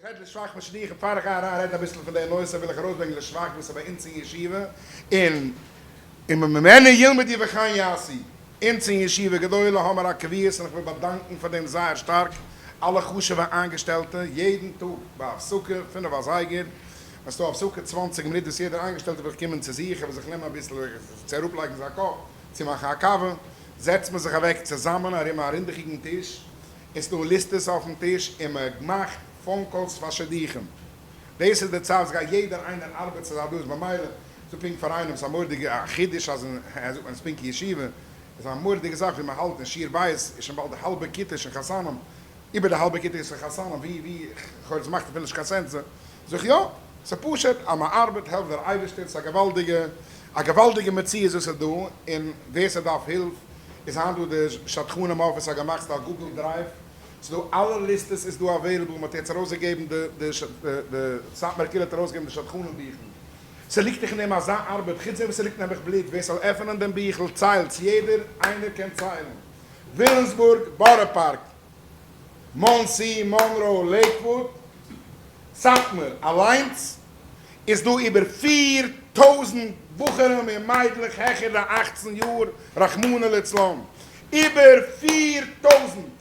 שטייט לשבח משליח און פאר איך גיי אריין רעדן אביסל פון די נושא וויל איך ארויסברענגען לשבח וואס איז ביי אונז אין ישיבה און און ממנו ילמדו וכן יעשו. אונז אין ישיבה גדולה האמער א קביעות און איך וויל באדאנקן פאר דעם זייער שטארק אלע חשובע איינגעשטעלטע, יעדן טאג ביי הפסקה פינף אזייגער ווען ס'דא הפסקה צוואנציג מינוט וואס יעדער איינגעשטעלטער וויל קומען צו זיך ער וויל זיך נעמען אביסל צו אראפלייגן זיין קאפ צו מאכן א קאווע זעצט מען זיך אוועק צוזאמען ארום א רינדעכיגן טיש און ס'דא ליסטעס אויפן טיש און מען מאכט phone calls פאר שידוכים. דאס איז די צייט וואס גייט יעדער איינער ארבעט ס'איז א דאס במילא ס'איז פונקט פאר איינעם ס'איז א מורא'דיגע א חידוש אז אין ער זאגט מען איז פונקט ישיבה איז א מורא'דיגע זאך ווי מען האלט אין שיעור בית איז שוין באלד די האלבע כיתה שוין חתנים איבער די האלבע כיתה איז שוין חתנים ווי ווי לכאורה ס'מאכט אפילו נישט קיין sense זאג איך יא ס'איז פשוט אז מען ארבעט העלפט דער אייבערשטער ס'איז א געוואלדיגע א געוואלדיגע מציאות וואס איז דא און ווער ס'דארף הילף איז היינט דא די שדכנים אפיס האט געמאכט ס'דא א Google Drive ס'דא אלע ליסטעס איז דא available מ'האט יעצט ארויסגעגעבן די די די סאטמאר קהילה האט ארויסגעגעבן די שדכנים ביכל ס'ליגט דאך אין דעם אזא ארבעט חוץ דעם וואס ס'ליגט נעבעך בלוט ווער ס'זאל עפענען דעם ביכל ציילטס יעדער איינער קען ציילן וויליאמסבורג בארא פארק מאנסי מאנרא לעיקוואוד סאטמאר אליינס איז דא איבער 4000 בחורים און מיידלעך העכער די 18 יאר רחמנא ליצלן איבער 4000!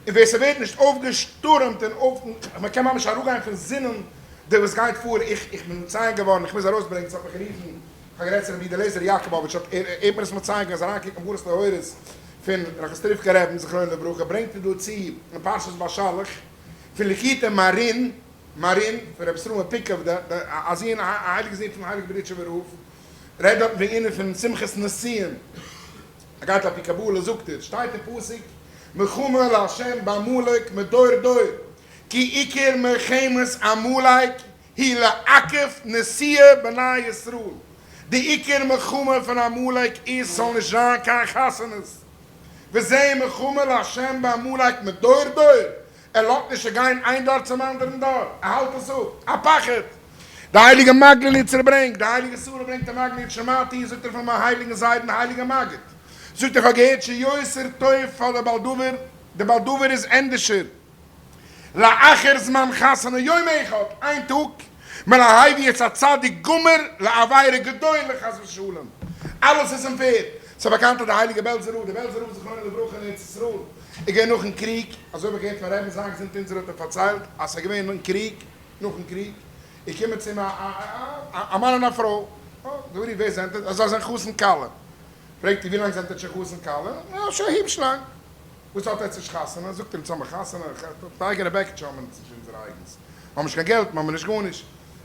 און ווער ס'ווערט נישט אויפגעשטורעמט און אויף, מ'קען ממש אראפגיין פון זינען די וואס גייט פאר, איך איך בין מציין געווארן, איך מוז ארויסברענגען, ס'האט מיך גערופן, איך האב גערעדט צו רבי יודא לעזער יאקאבאוויטש האט ער ער האט מיר עס מציין געווען, זאל אריינקוקן אין בארות טהורות פון ראחמיסטריווקא רבי'ן זכרונו לברכה, ברענגט ער דא צו אין פרשת בשלח פון ליקוטי מוהר"ן, מוהר"ן, פון רבי ישראל מפיקוב, די די א זון א הייליגע זון פון הייליגן בארדיטשובער רב, רעדט דארטן וועגן ענין פון שמחת נישואין. ער גייט על פי קבלה זאגט ער, שטייט אין פסוק מלחמה לה' בעמלק מדור דור, כי עיקר מלחמת עמלק היא לעכב נישואי בני ישראל, די עיקר מלחמה פון עמלק איז ס'זאל נישט זיין קיין חתונות, וזה מלחמה לה' בעמלק מדור דור, ער לאזט נישט צו גיין איין דור צום אנדערן דור, ער האלט עס אפ, א פחד! די הייליגע מאגלעניצער ברענגט, די הייליגע שרה ברענגט א מאגלעניץ שמעתי, זאגט ער פון מיין הייליגן זיידן הייליגע מגיד, זאגט ער כ'האב געהערט שיותר טוב פאר די בעל דבר, די בעל דבר איז ענדערשער לאחר זמן חתונה יום אחד, איין טאג, מלהביא את הצדיק גמור לעבירה גדולה חס ושלום, אלעס איז אין פערד, ס'איז באקאנט אז די הייליגע בעלזער רב, די בעלזער רב זכרונו לברכה אין ארץ ישראל, איז געווען נאכן קריג, אזוי האב איך געהערט פון רבי'ן זיין געזונט אונזער האט ער פארציילט אז ס'איז געווען אין קריג, נאכן קריג, איז געקומען צו אים א מאן און א פרוי, אה, דברי ווער זענט איר? אז זיי זענען חתן כלה, פרעגט איר ווי לאנג זענט איר שוין חתן כלה? אה, שוין היבש לאנג. וואס האט עטץ נישט חתונה? זאגט ער אונז האמיר חתונה, די אייגענע בעקיטשע האמיר אונז נישט אונזער אייגענס, מיר האבן נישט קיין געלט, מיר האבן נישט גארנישט.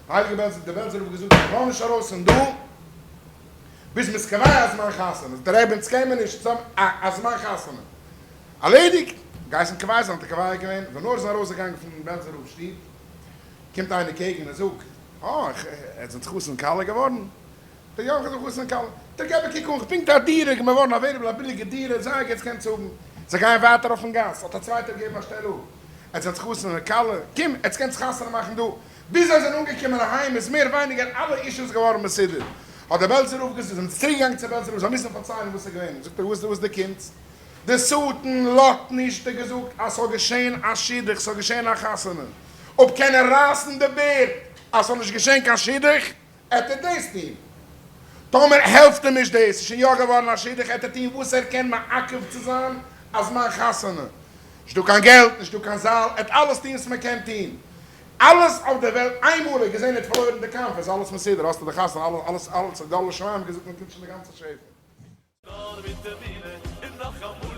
הייליגע בעלזער, דער בעלזער רב האט געזאגט איך לאז נישט ארויס פון דא ביז מ'איז קובע א זמן חתונה, זאגט דער רבי אונז קען מען נישט, אונז האבן א זמן חתונה. ארלעדיגט, געהייסן קובע זיין, האט ער קובע געווען, ווען נאר איז ארויסגעגאנגען פון בעלזער רב שטוב, קומט איינער קעגן און זאגט, אה, עטס זענט חתן כלה געווארן? דער יא איך בין חתן כלה. דער געב א קוק אן, פונקט א דירה איז געווארן available, א ביליגע דירה, זייער גוט, קענסט האבן. זיי גייען ווייטער אויפן גאס, האט א צווייטער געגעבן א שטעל אפ, עטס זענטס חתן כלה, קום, עטס קענטס חתונה מאכן דא. ביז זיי זענען אנגעקומען אהיים איז מער ווייניגער אלע אישוס געווארן מסודר. האט דער בעלזער רב געזאגט, זענען זיי צוריק געגאנגען צום בעלזער רב, זיי מוזן פארציילן וואס איז געווען. זאגט ער, וואס איז די קונץ? די שטן לאזט נישט, ער האט געזאגט אז ס'זאל געשען א שידוך, ס'זאל געשען א חתונה, אויב קען ער רייסן די בערד אז ס'זאל נישט געשען קיין שידוך, עט ער דאס טון, טאמער העלפט אים נישט דאס, ס'איז שוין יא געווארן א שידוך, עט ער טון וואס ער קען מעכב צו זיין אז מיין חתונה, נישטא קיין געלט, נישטא קיין זאל, עט אלעס טון וואס מען קען טון, אלעס אויף דער וועלט, איינמאל ער האט געזען ער האט פארלוירן די קאמף, איז אלעס מסודר, האסטו די חתונה, אלעס, אלעס, אלעס, אלעס, די אלע שמים געזאגט מען קומט שוין די גאנצע שפע. נאר מיט אמונה און נאכאמאל.